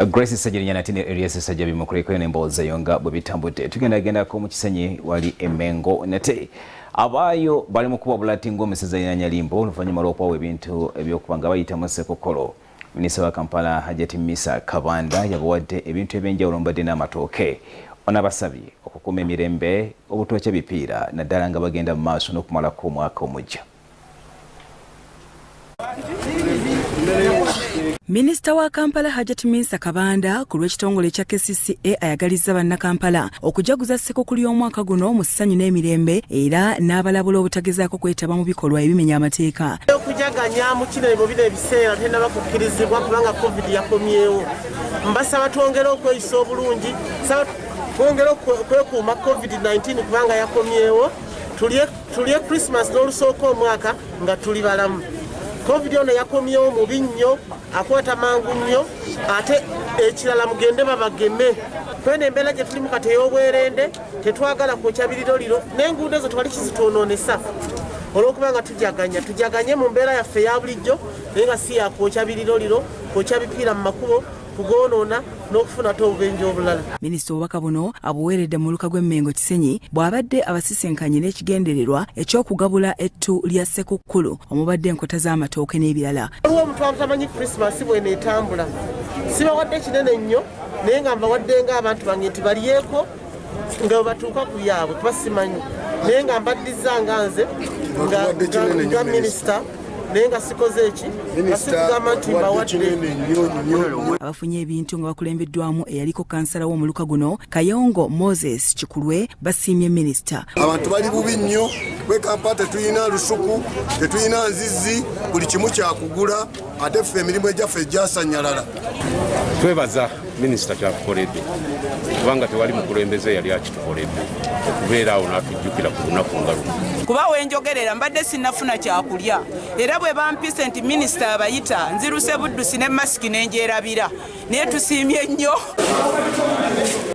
Grace Ssegirinya nate ne Erias Ssajjabi mukulekayo n'emboozi eyo nga bwe bitambudde. Tugendagendako mu Kisenyi wali e Mengo nate abaayo bali mu kuba bulati ng'omusezi Nyalimbo oluvannyuma lw'okubawa ebintu ebyokuba nga bayita mu Ssekokolo. Minisita wa Kampala Hajati Misa Kabanda yabawadde ebintu eby'enjawulo mbadde n'amatooke. Ono abasabye okukuuma emirembe obutookya bipiira naddala nga bagenda mu maaso n'okumalako omwaka omuggya. Minisita wa Kampala Hajat Minsa Kabanda ku lw'ekitongole ekya KCCA ayagalizza Bannakampala okujaguza Ssekukulu y'omwaka guno mu ssanyu n'emirembe era n'abalabula obutagezaako kwetaba mu bikolwa ebimenya amateeka. Okujaganya mu kino mu bino ebiseera tennaba kukkirizibwa kubanga Covid yakomyewo. Mbasaba twongere okweyisa obulungi, saba twongere okwekuuma Covid-19 kubanga yakomyewo. Tulye Christmas n'olusooka omwaka nga tuli balamu. Covid ono yakomyewo mubi nnyo, akwata mangu nnyo, ate ekirala mugende babageme. Kweno embeera gye tulimu kati ey'obwerende, tetwagala kwokya biriroliro n'enguudo ezo twali kizitwonoonesa olw'okuba nga tujaganya. Tujaganye mu mbeera yaffe eya bulijjo naye nga si yakwokya biriroliro, kwokya bipiira mu makubo, kugoonoona n'okufuna ate obubenje obulala. Minisita obubaka buno abuweeredde mu muluka gw'e Mmengo Kisenyi bw'abadde abasisinkanye n'ekigendererwa eky'okugabula ettu lya Ssekukkulu omubadde enkota z'amatooke n'ebirala. Waliwo omuntu atamanyi Christmas bw'eno etambula. Sibawadde kinene nnyo naye nga mbawadde ng'abantu bange nti balyeko nga bwe batuuka ku byabwe kuba simanyi, naye nga mbaddizza nga nze nga minisita naye nga sikoze eki nga sikugamba nti mbawadde. Abafunye ebintu nga bakulembeddwamu eyaliko kansala w'omuluka guno Kayongo Moses Kikulwe basiimye minisita. Abantu bali bubi nnyo kwe Kampala, tetulina lusuku, tetulina nzizi, buli kimu kyakugula, ate ffe emirimu egyaffe egyasanyalala. Twebaza minisita kyatukoledde kubanga tewali mukulembeze yali akitukoledde okubeera awo n'atujjukira ku lunaku nga luno. Kuba wenjogerera mbadde sinnafuna kyakulya, era bwe bampise nti minisita abayita nziruse buddusi ne masiki ne ngyerabira, naye tusiimye nnyo.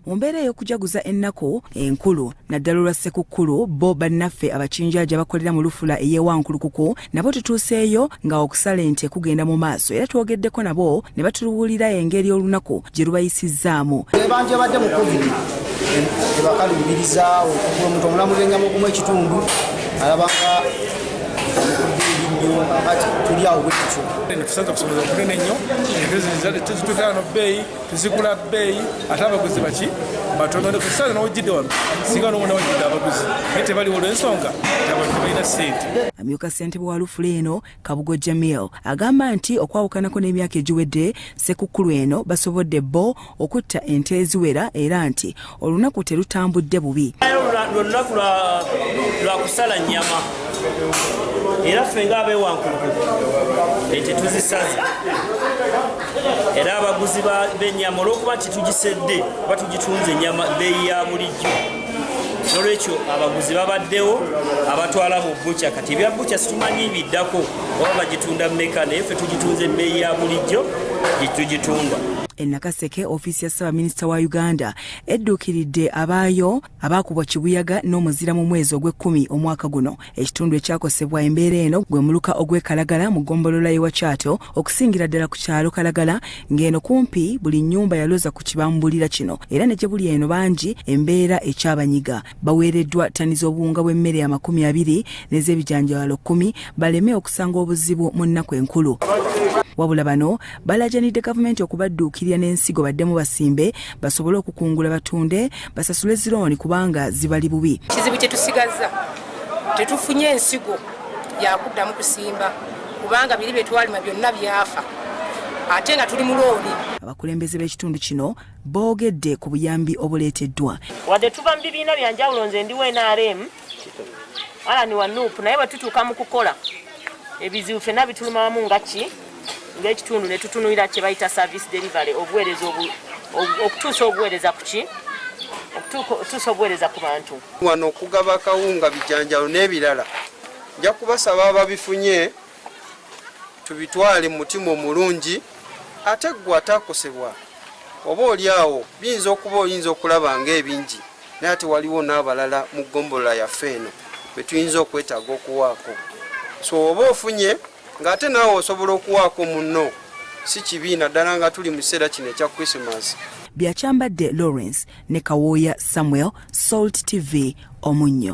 Mu mbeera ey'okujaguza ennaku enkulu naddala olwa Ssekukkulu, bo bannaffe abakinjaaji abakolera mu lufula ey'ewankulukuku nabo tutuuseeyo nga okusala ente kugenda mu maaso era twogeddeko nabo ne batuluwulira engeri olunaku gye lubayisizzaamu. Abantu abadde mu Covid ebakaluubiriza okugula omuntu omulamu lw'ennyama ogumu ekitundu alabanga kati tuli awo bwe tutyo. Tusanze okusobola okunene nnyo, ente tezituukira no bbeeyi, tuzigula bbeeyi, ate abaguzi baki batono. Kusaza n'ojjidde wano singa n'omwana wajjidde abaguzi naye tebaliwo olw'ensonga nti abantu tebalina ssente. Amyuka ssentebe wa lufula eno Kabugo Jamil agamba nti okwawukanako n'emyaka egiwedde Ssekukkulu eno basobodde bo okutta ente eziwera era nti olunaku terutambudde bubi. Lunaku lwa kusala nnyama era ffe ng'abeewankulukuku ente tuzisaze, era abaguzi b'ennyama olw'okuba nti tugisedde oba tugitunze ennyama bbeeyi ya bulijjo, n'olwekyo abaguzi babaddewo abatwala mu bbuca. Kati ebya bbuca situmanyi biddako oba bagitunda mmeka, naye ffe tugitunze ebbeeyi ya bulijjo gye tugitunda. E Nakaseke, ofiisi ya Ssaabaminisita wa Uganda edduukiridde abaayo abaakubwa kibuyaga n'omuzira mu mwezi ogw'ekkumi omwaka guno. Ekitundu ekyakosebwa embeera eno gwe muluka ogw'e Kalagala mu ggombolola y'e Wakyato, okusingira ddala ku kyalo Kalagala ng'eno kumpi buli nnyumba yaloza ku kibambulira kino, era ne gye buli eno bangi embeera ekyabanyiga. Baweereddwa ttani z'obuwunga bw'emmere 20 n'ez'ebijanjaalo 10 baleme okusanga obuzibu mu nnaku enkulu. Wabula bano balajanidde gavumenti okubadduukirira n'ensigo baddemu basimbe basobole okukungula batunde basasule zirooni kubanga zibali bubi. Kizibu kye tusigazza, tetufunye ensigo yakuddamu kusimba kubanga biri bye twalima byonna byafa ate nga tuli mu looni. Abakulembeze b'ekitundu kino boogedde ku buyambi obuleeteddwa. Wadde tuva mu bibiina bya njawulo, nze ndi wa NRM, Alan wa NUP, naye bwe tutuuka mu kukola ebizibu ffenna bituluma wamu nga ki ng'ekitundu ne tutunuulira kye bayita service delivery, obuweereza okutuusa obuweereza ku ki okutuusa obuweereza ku bantu. Wano okugaba akawunga, bijanjalo n'ebirala, nja kubasaba ababifunye tubitwale mu mutima omulungi, ate ggwe ataakosebwa oba oli awo biyinza okuba oyinza okulaba ng'ebingi, naye ate waliwo n'abalala mu ggombolola yaffe eno be tuyinza okwetaaga okuwaako. So oba ofunye ng'ate naawe osobola okuwaako munno. Si kibi naddala nga tuli mu kiseera kino ekya Christmas. Byakyambadde Lawrence ne Kawooya Samuel, Salt TV, Omunnyo.